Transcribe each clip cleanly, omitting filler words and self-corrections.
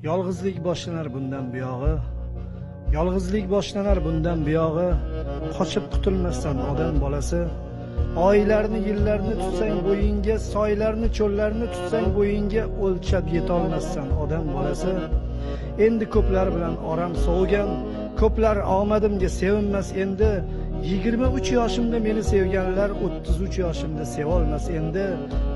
Yolg'izlik boshlanar bundan buyog'i. Yolg'izlik boshlanar bundan buyog'i. Qochib qutulmassan odam bolasi. Oylarni, yillarni tutsang bo'yingga, soylarni, cho'llarni tutsang bo'yingga, o'lchab yetolmassan odam bolasi. Endi ko'plar bilan oram sovigan, ko'plar omadimga sevinmas endi. 23 yoshimda meni sevganlar 33 yoshimda sevolmas endi.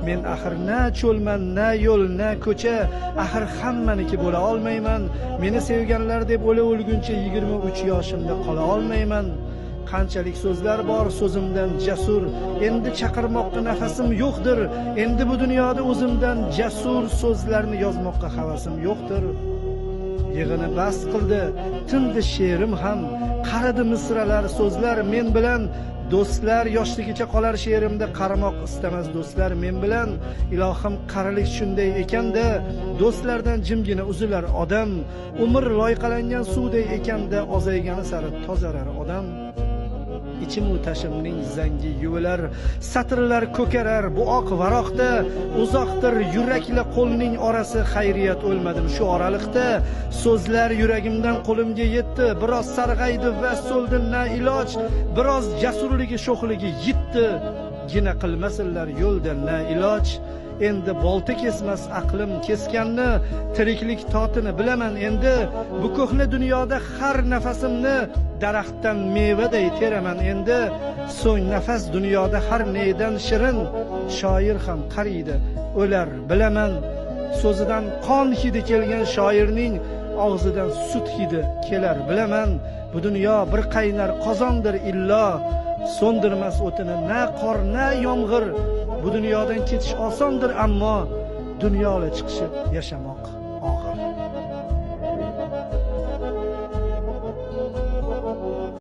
Men axir na cho'lman, na yo'l, na ko'cha, axir hammaniki bo'la olmayman. Meni sevganlar deb o'la o'lguncha 23 yoshimda qola olmayman. Qanchalik so'zlar bor so'zimdan jasur, endi chaqirmoqqa nafasim yo'qdir. Endi bu dunyoda o'zimdan jasur so'zlarni yozmoqqa havasim yo'qdir. Yig'ini bas qildi, tindi she'rim ham, qaridi misralar, so'zlar men bilan. Do'stlar yoshligicha qolar she'rimda, qaramoq istamas do'stlar men bilan. Ilohim, qarilik shunday ekanda, do'stlardan jimgina uzilar odam. Umr loyqalangan suvday ekanda, ozaygani sari tozarar odam. İçim u tashimning zangi yuvilar, satrlar ko'karar bu oq varoqda. Uzoqdir yurakla qo'lning orasi, xayriyat o'lmadim shu oraliqda. So'zlar yuragimdan qo'limga yetdi, biroz sarg'aydi va so'ldi na iloj. Biroz jasurligi sho'xligi yitdi, gina qilmasinlar yo'lda na iloj. Endi bolta kesmas aqlim kesganni, tiriklik totini bilaman endi. Bu ko'hna dunyoda har nafasimni daraxtdan mevaday teraman endi. So'ng nafas dunyoda har nedan shirin, shoir ham qariydi, o'lar bilaman. So'zidan qon hidi kelgan shoirning og'zidan sut hidi kelar bilaman. Bu dunyo bir qaynar qozondir illo, so'ndirmas o'tini na qor na yomg'ir. Bu dunyodan ketish osondir, ammo dunyola chiqishib yashamoq